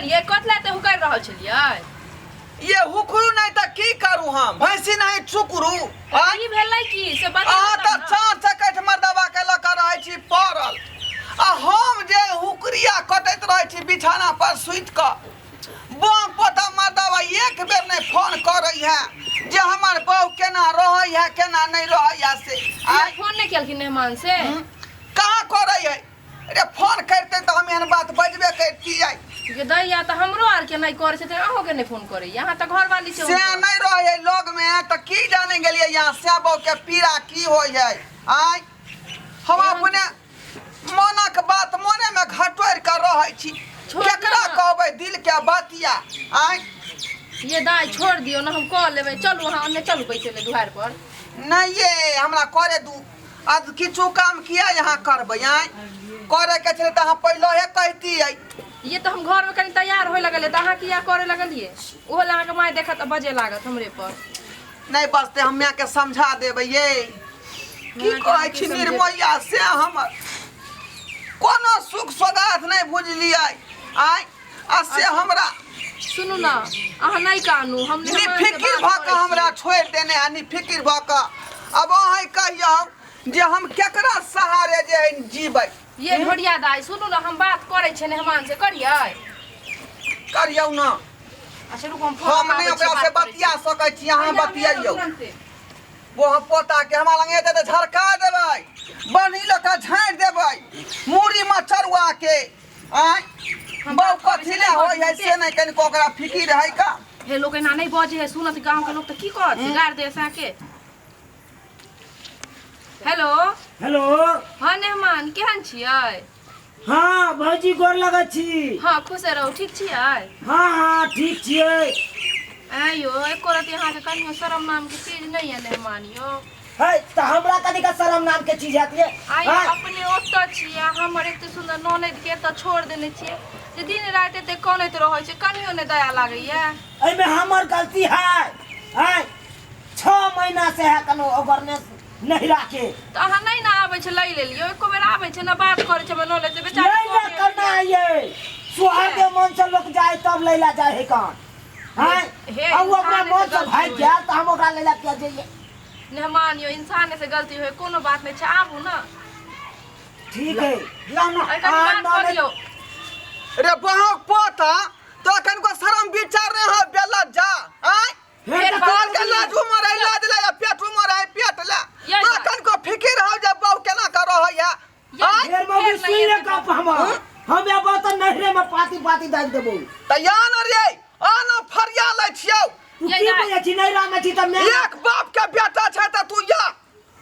गेलियै? कथी लए एते हुकरि रहल छलियै? ये हुकरू नहीं तऽ की करू हम भैंसी नहीं चुकरू आँय? की भेलै की से बता अहाँ तऽ चाँद से कटि मर्दबा के लऽ कऽ रहै छी पड़ल आ हम जे हुकरिया कटैत रहै छी बिछाना पर सुति कऽ बम पोता मर्दबा एक बेर नहि फोन करै है जे हमर बहू केना रहै है केना नहि रहै है से आँय? फोन नहि केलखिन मेहमान से? कहाँ करै है अरे फोन करते तऽ हम एहन बात बजबे करतियै। गे दैया तऽ हमरो आरके नहि करै छथिन, अहूँके नहि फोन करैया, अहाँ तऽ घरवाली छै। से नहि रहै लग में तऽ की जाने गेलियै यहाँ से बहू के पीड़ा की होइ है। आँय हम अपने मनक बात मने में घटोरि कऽ रहै छी, छोड़ केकरा दियौ ना। कहबै दिल के बतिया? आँय ये दाइ छोड़ दियौ ने, हम कऽ लेबै। चलू अहाँ ओन्ने चलू बैसै लए दुआरि पर। नहीं ये हमरा करे दू, अब किछु काम किया यहाँ करबै? आँय करे के छलै तऽ अहाँ पहिले कहितियै। ये तऽ हम घरमे कनि तैयार होय लगलियै तऽ अहाँ किया करे लगलियै? ओहो लए अहाँके माय देखत तऽ बजे लागत हमरे पर। नहीं बसते, हम माय के समझा देबै। ये की मायके कहै अहाँ छी की समझेबै? निर्मैया से हमर कोनो सुख सोगात नहि बुझलियै। आँय आ से हमरा सुनू ने, अहाँ नहि कानू, हम मेहमान से निफिकिर बात भऽ कऽ करै छी। हमरा छोड़ि देने है निफिकिर भऽ कऽ। अब अहाँ कहियौ जे हम केकरा सहारे जे है जीबै? ये ढोरिया दाइ सुनू ने, हम बात करै छियै मेहमान से, करियै? करियौ ने। अच्छा रुकू, हम फोन हम लगाबै नहि छियै, ओकरा से बात करै बतिया छियै। सकै छी, अहाँ हैया, बतियाइयौ। तुरन्ते। वो हम पोता के हमरा लग एतै तऽ झरका देबै, बन्ही लऽ कऽ झाँटि देबै मूड़ी मे चरुआ के। आँय हम बहू बात करै कथी छियै, ले नहि होइ है बजै से नहि कनिको ओकरा फिकिर है का? हे लोक एना नहि बजै है, सुनत गाँव के लोक तऽ की कहत, गारि दे के। हेलो। हेलो। हाँ मेहमान, केहन छियै? हाँ भौजी गोर लगै छी। हाँ खुश रहू, ठीक छियै? हाँ हाँ ठीक छियै। ऐं यौ, एको रति अहाँके कनियो शरम नाम के चीज नहि यऽ मेहमान यौ। है तऽ हमरा कथी का शरम नाम के चीज हत ये? आइ हाँ? अपने ओतऽ छियै आ हमर एते सुन्दर ननैद के एतऽ छोड़ देने छियै जे दिन राति एते कनैत रहै छै, कनियो नहि दया लागैया। एहिमे हमर गलती है? है 6 महीना से है कनो ओगरने नहीं राखे। तऽ अहाँ नहि ने आबै छै लै लेलियो, एको बेर आबै छै ने बात करै छै हमर ननैद से बेचारी नहीं ना कने करना है ये, सुहाग के मन से लोग जाए तब लैला जाए है कान। हैं हे, आ उ अपना इंसाने मन से से गलती भागि होय। गेल तऽ हम ओकरा लैला किया जइए? मेहमान यौ, इंसाने से गलती होय, कोनो बात नहि छै, आबू ने। ठीक है ला ना। अरे कनि आ, बात कऽ ननैद लियौ। रे बहक पोता तो अखन को शरम विचार नहीं है बेला जा। आँय फेर फेर काल के बात लाज उमर है लाज ले या पेट उमर है पेट ले। ये तो बात। अखन को फिकिर हो जे बहू केना कर रहै है? ये आँय फेर मौगी फेर सुन नहि ले एतै गप हमर, हम एबो तऽ नहरे में पाती पाती दाबि देबो। तऽ या न रे आ न फरिया लै छियौ। तू ये की दाइ। बुझै छी नैरा में छी तऽ मैं एक बाप के बेटा छै तऽ तू या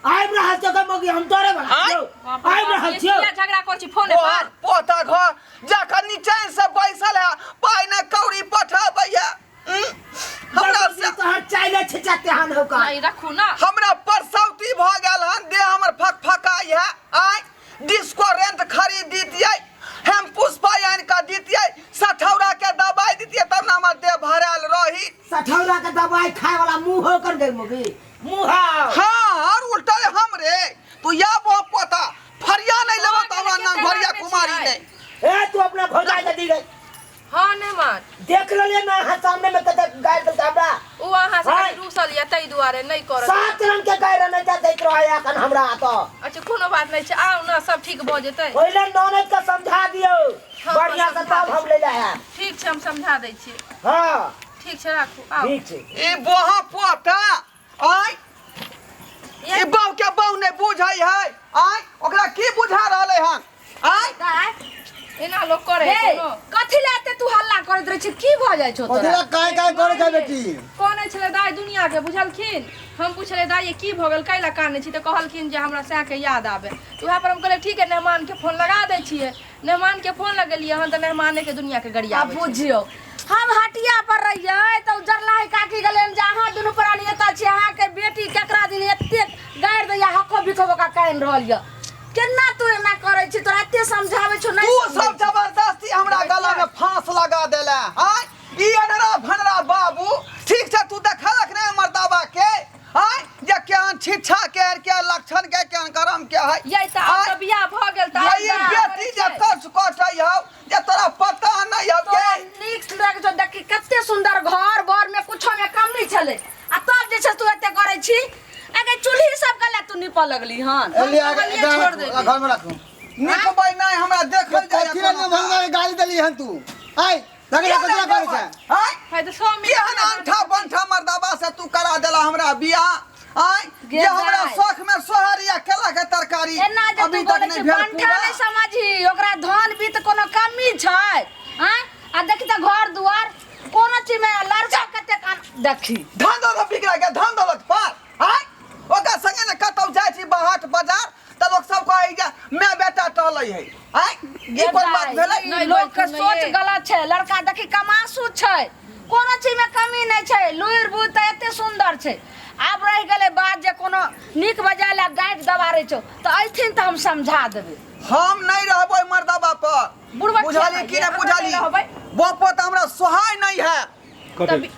आबि रहल छियौ गै मौगी, हम डरे वाला आँय? छियौ, बाप रे आबि बाप, रहल ये छियौ। किया झगड़ा करै छी फोने तोहर पर? पोता घर जखन निचैन से बैसल है पाइ ने कौड़ी पठाबै है। हमरा से तोहर चाइले छिचा तेहन हौ का? नहीं रखू ना। हमरा परसौती भऽ गेल हन, देह हमर फकफकाइ है। आँय डिस्को रेंट खरीद दितियै, हम पुष्पा आनि कऽ दितियै, सठौरा के दवाई दितियै तब ने हमर देह भरायल रही। सठौरा के दवाई खाए वाला मुंह हो कर गई मौगी, मुंह हो। हाँ और उल्टा हमरे तू या वो पोता फरिया नहीं लेबो तऽ हमरा नाम भरिया कुमारी नहीं। ए तू अपना भौजाई के दी गई। हाँ नहीं मान देख लेलिए ना अहाँ सामने में कते गारि देलकै हमरा। ओ अहाँ से हाँ। कनि रूसल यऽ ताहि दुआरे नहि करत। 7 रंग के गारि नहि जा दैत रहै एखन हमरा तऽ। अच्छा कोनो बात नहि छै, आउ ने सब ठीक भऽ जेतै। पहिले ननद के समझा दियौ हाँ, बढ़िया से समझा तब दै हम ले आयब। ठीक छै, हम समझा दै छियै। हाँ ठीक छै, राखू, आउ। ठीक छै। ई बोहा पोता आँय ई बहु के बहु नहि बुझै है। आँय ओकरा की बुझा रहलै हन? आँय दाइ, एना लोक करै है हे, कोनो? कथी लए एते तू हल्ला करैत रहै छी? की भऽ जाइ छौ कथी तोरा? लए काय काय करै छै बेटी? कनै छलै दाइ दुनिया के बुझलखिन। हम पुछलियै दाइ ये की भऽ गेल, कैला कानै छी? तऽ कहलखिन जे हमरा सएह के याद आबे। तऽ उएह पर हम कहलियै ठीक है मेहमान के फोन लगा दै छियै। मेहमान के फोन लगेलियै हन तऽ मेहमाने के दुनिया के आ गरियाबै छै। बुझियौ हम हटिया पर रहियै तऽ जरलाही काकी गेलै जे अहाँ दुनू प्राणी एतऽ छी, अहाँके बेटी केकरा दिन एते गारि दैया, हको बिको ओकरा कानि रहल यऽ, केना तू एना करै छी? तोरा एते समझाबै छौ नहि तू समझै सब छी। जबरदस्ती हमरा गला में फांस लगा देला। आँय ई अनरा भनरा बाबू ठीक छै, तू देखलक नहि मर्दाबा के? आँय जे केहन छिच्छा के के लक्षण के केहन करम के है। ये तऽ आब आँय? तऽ बियाह भऽ गेल तऽ आब ये बियाह बेटी करै जे छै। कष्ट कटै हौ जे तोरा पता नहि हौ तोरा के नीक सुंदर घर बर में कुछो में कमी छलै आ तब जे छै तू एते करै छी अगे चूल्ही सब के तू नीपऽ लगली हन। एलियै हम कहलियै छोड़ देबै। घर में राखू। निकबै नहि, हमरा देखल जाय। कथी लए भंगा के गाली देली हन तू? आय लगे कथी लए करै छै? आय है तऽ 100 केहन अंठा बंठा मर्दाबा से तू करा देला हमरा बियाह? आय गे जे हमरा दाइ। शौख में सोहर या केला के तरकारी एना जे अभी तू तक बोलै नहीं छी भेल बंठा पूरा। नहि समझी, ओकरा धन बीत कोनो कमी छै? आँय आ देखी तऽ घर दुआर कोनो चीज में लड़का कतेक देखी धन दौलत बिगड़ा के धन दौलत पर आय ओकरा संगे ने कतौ जाइ छी बाहर बाजार तऽ लोक सब कहै जे माय बेटा टहलै है। आय ई कोन बात भेलै? ई नहि, लोक के बैठू, सोच नहि। गलत छै। लड़का देखी कमासु छै, कोनो चीज में कमी नहि छै, लुरि बुझ तऽ एते सुन्दर छै। आब रहि गेलै बात जे कोनो नीक बजाय लए डाँटि दबारै छौ तऽ अयथिन तऽ हम समझा देबै। हम नहीं रहबै मर्दाबा पर। बुढ़बा बुझली किया कि नहीं अहाँ बुझली? नहि रहबै? बापो तऽ हमरा सोहाय नहीं है। तब